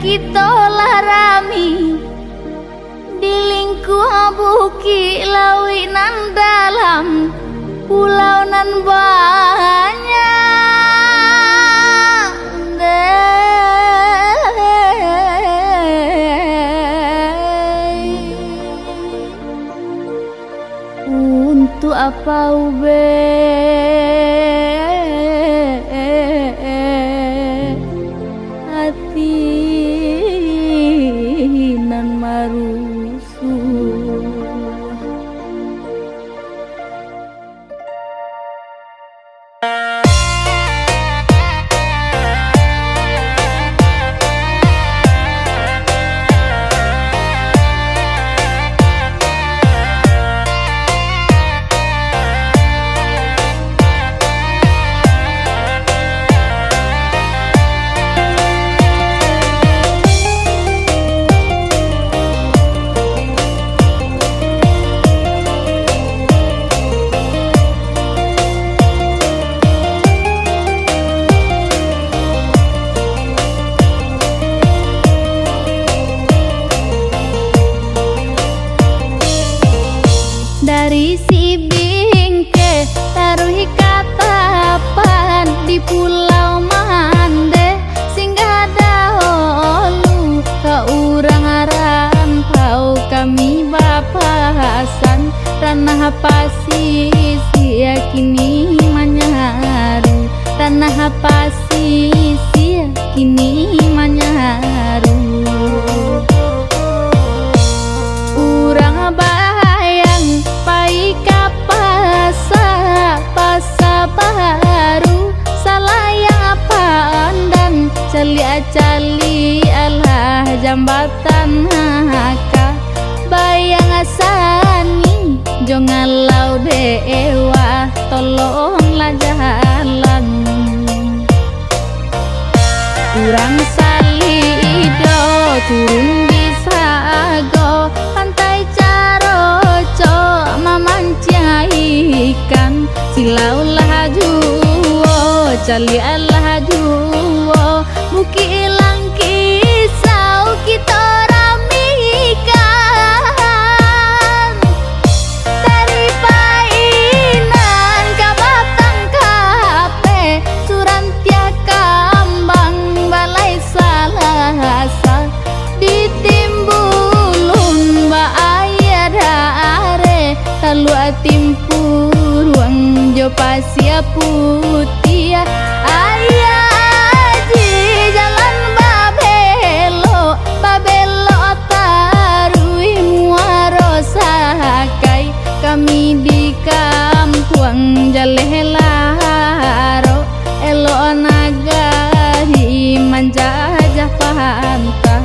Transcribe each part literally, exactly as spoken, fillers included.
Kito lah rami di lingkuang bukik, lauik nan dalam, pulau nan banyak. Untuak apa ubek ati nan marusuah? Dari Sibingke taruih ka Tapan, di Pulau Mandeh singgah dahulu, ka urang rantau kami bapasan. Ranah pasisia kini manyaru, ranah pasisia kini manyaru. Urang Bayang pai ka pasa, pasa baru, salayang pandan, caliak-caliak lah jambatan ka. Bayang Sani jo Ngalau Dewa, tolonglah jalan. Urang Salido turun di Sago, Pantai Caroco mamanciang ikan. Silau lah juo, caliak lah juo, Bukik Langkisau kito ramikan. Dari Painan ka Batang Kape, Surantiah Kambang Balai Salasa, di Timbulun ba aia dare, Taluak Timpuruang jo Pasia Putiah. Aia Aji jalan babelok, babelok taruih Muaro Sakai, kami di Kampuang Jaleh Laro, elok nagari manjajah pantai.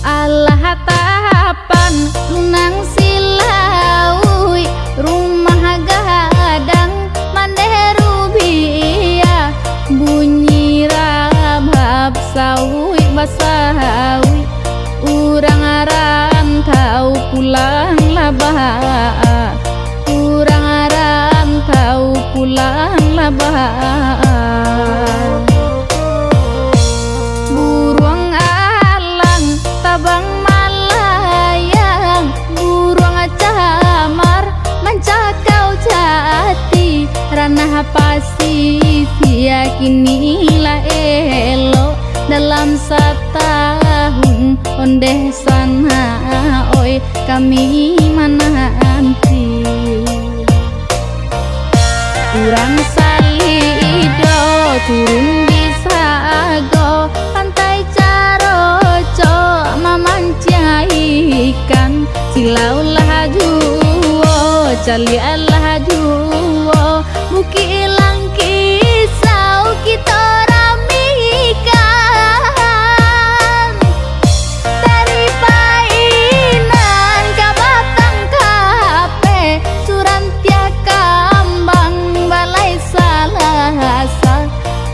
Alah Tapan, Lunang Silauik, Rumah Gadang, Mandeh Rubiah, bunyi rabab sauik basauik, urang rantau pulang lah baa, urang rantau pulang lah baa. Buruang alang tabang malayang, buruang camar mancakau jati, ranah pasisia kini lah elok. Dalam satahun ondeh sanak, oi, kami mananti. Urang Salido turun di Sago, Pantai Caro ikan, silaulah juo, caliaklah juo, Bukik Langkisau kito ramikan. Dari Painan ka Batang Kapeh, Surantiah Kambang, Balai Salasa,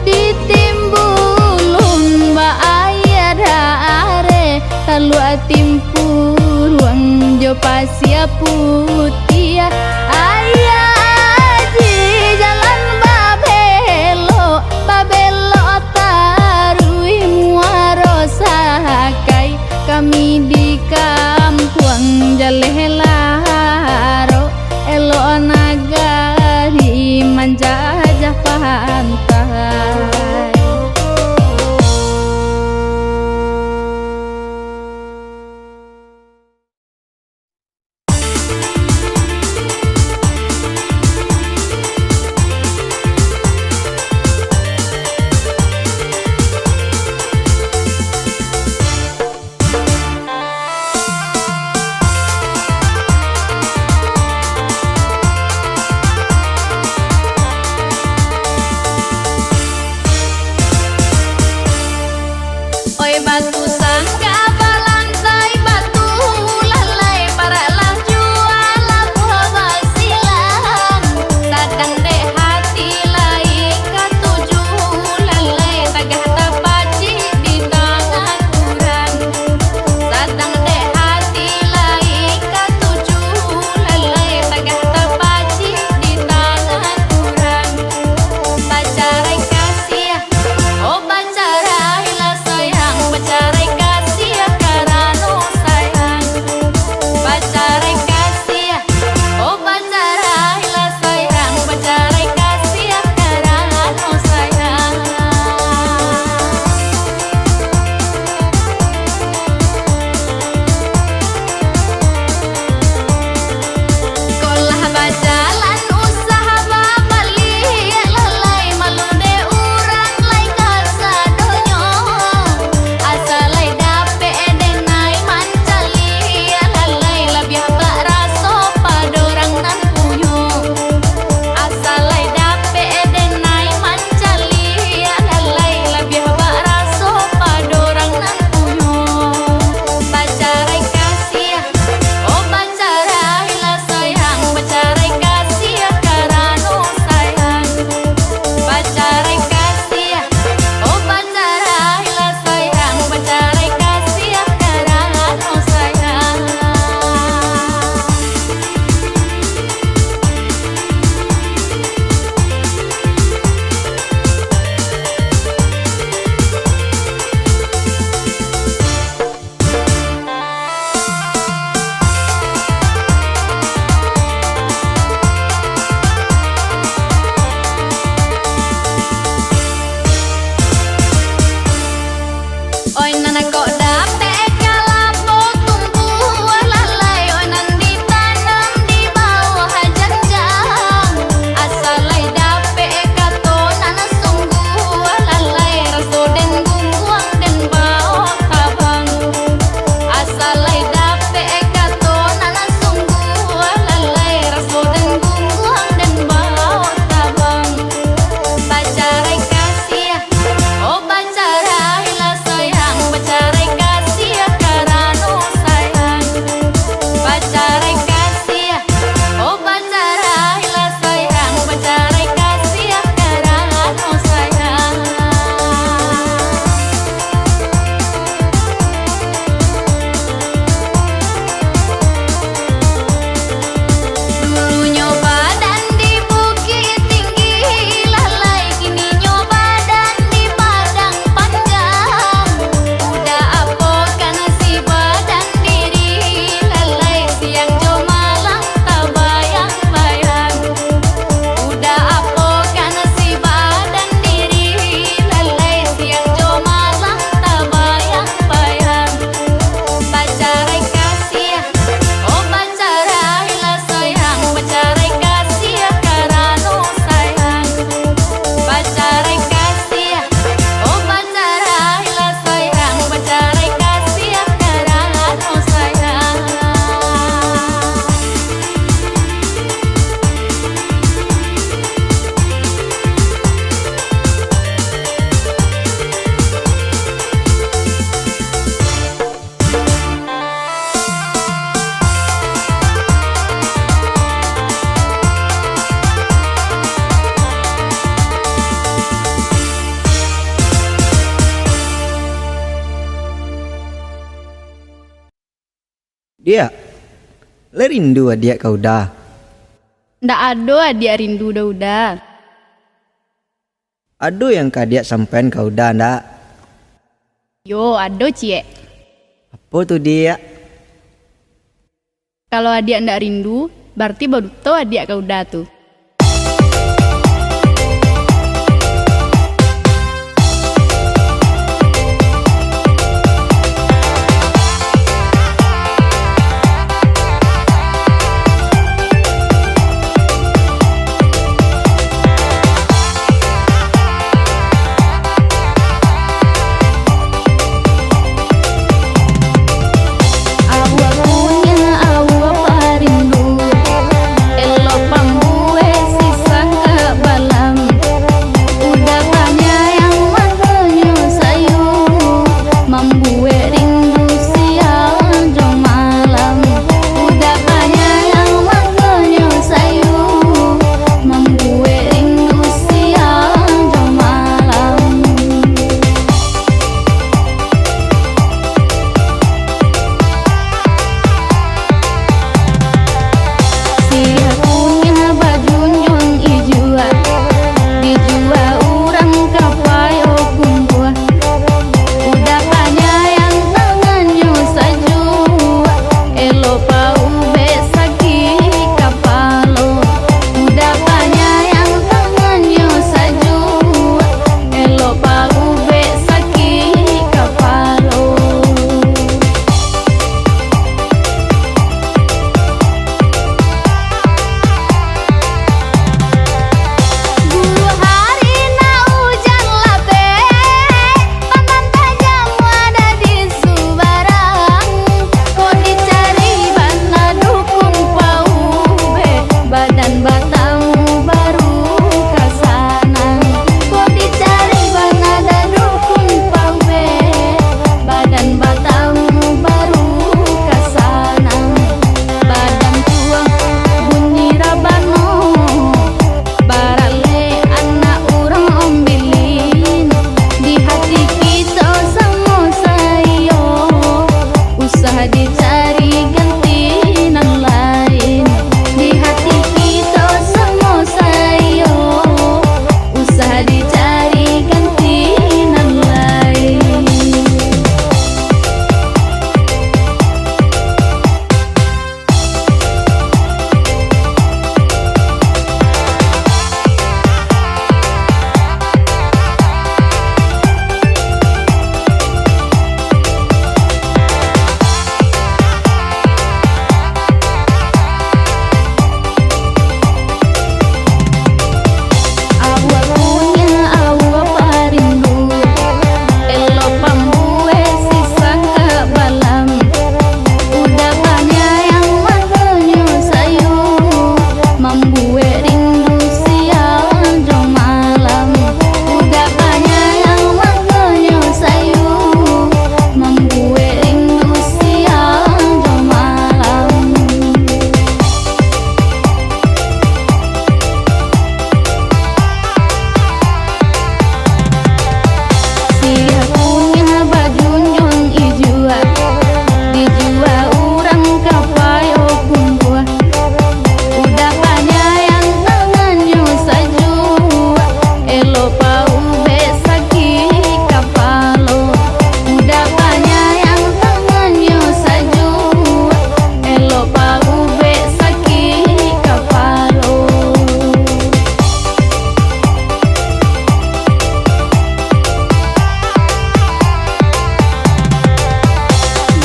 di Timbulun ba-aia dareh, Taluak Timpuruang jo Pasia Putiah. Aia Aji jalan babelok, babelok taruih Muaro Sakai. Kami di kampuang jaleh larok, elok nagari manjajah pantai. Oi batu sangka balantai, batu lalai, paraklah jua labuah basilang. Sadang dek hati lai katuju lalai, tagah tapacik di tangan urang. Sadang dek hati lai katuju lalai, tagah tapacik di tangan urang. Bacarai kasiah, oh bacarailah sayang, bacarai kasiah karano sayang. Bacarai kasiah, oh bacarailah sayang, bacarai kasiah karano sayang. Kok lah bajalan usah babaliak lalai, malu dek urang lai kasadonyo. Asa lai dapek denai mancaliak lalai, labiah bak raso pado urang nan punyo. Asa lai dapek denai mancaliak lalai, labiah bak raso pado urang nan punyo. Bacarai kasiah, oh bacarailah sayang, bacarai kasiah karano sayang. Bacarai kasiah, oh bacarailah sayang, bacarai kasiah karano sayang. Oi nan kok dapek kalapo tumbuah lalai, oi nan ditanam di bawah janjang. Asa lai dapek kato nan sungguah lalai, raso den gungguang den baok tabang. Asa lai dapek kato nan sungguah lalai, raso den gungguang den baok tabang. Bacarai kasiah, oh bacarailah sayang, bacarai Diak, lai rindu adiak ka Uda? Ndak ado adiak rindu doh, Uda. Ado yang ka adiak sampaian ka Uda ndak? Yo, ado ciek. Apo tu, Diak? Kalau adiak ndak rindu, barati baduto adiak ka Uda tu. Awak kunyah, awak parindu, elok pambuwek sisangkak balam. Uda panyayang matonyo sayu, mambuwek rindu siang jo malam. Uda panyayang matonyo sayu, mambuwek rindu siang jo malam. Siakunyo bajunjuang ijua, dijua urang ka Payokumbuah. Uda panyayang tangannyo sajuak, elok paubek sakik kapalo. Uda panyayang tangannyo sajuak, elok paubek sakik kapalo. Gulu hari nan ujan labek, panah tajam ado di subarang. Kok dicari bana dukun paubek, badan batamu baru ka sanang. Kok dicari bana dukun paubek, badan batamu baru ka sanang. Badan tuang bunyi rabano, baralek anak urang ombilin. Di hati kito samo saiyo, usah dicari ganti nan lain. Di hati kito samo saiyo, usah dicari ganti nan lain. Awak kunyah, awak parindu, elok pambuwek sisangkak balam. Uda panyayang matonyo sayu, mambuwek rindu siang jo malam. Uda panyayang matonyo sayu, mambuwek rindu siang jo malam. Siakunyo bajunjuang ijua, dijua urang ka Payokumbuah. Uda panyayang tangannyo sajuak, elok paubek sakik kapalo. Uda panyayang tangannyo sajuak, elok paubek sakik kapalo.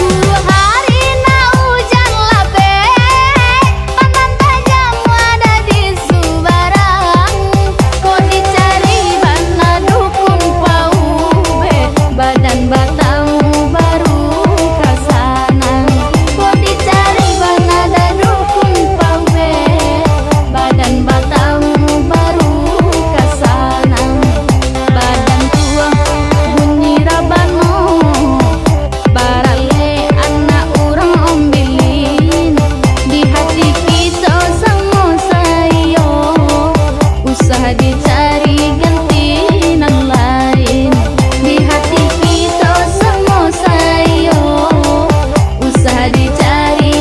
Gulu hari nan ujan labek, panah tajam ado di subarang. Kok dicari bana dukun paubek, badan batamu baru ka sanang. Kok dicari bana dukun paubek, badan batamu baru ka sanang. Badan tuang bunyi rabano, baralek anak urang ombilin. Di hati kito samo saiyo, usah dicari ganti nan lain. Di hati kito samo saiyo, usah dicari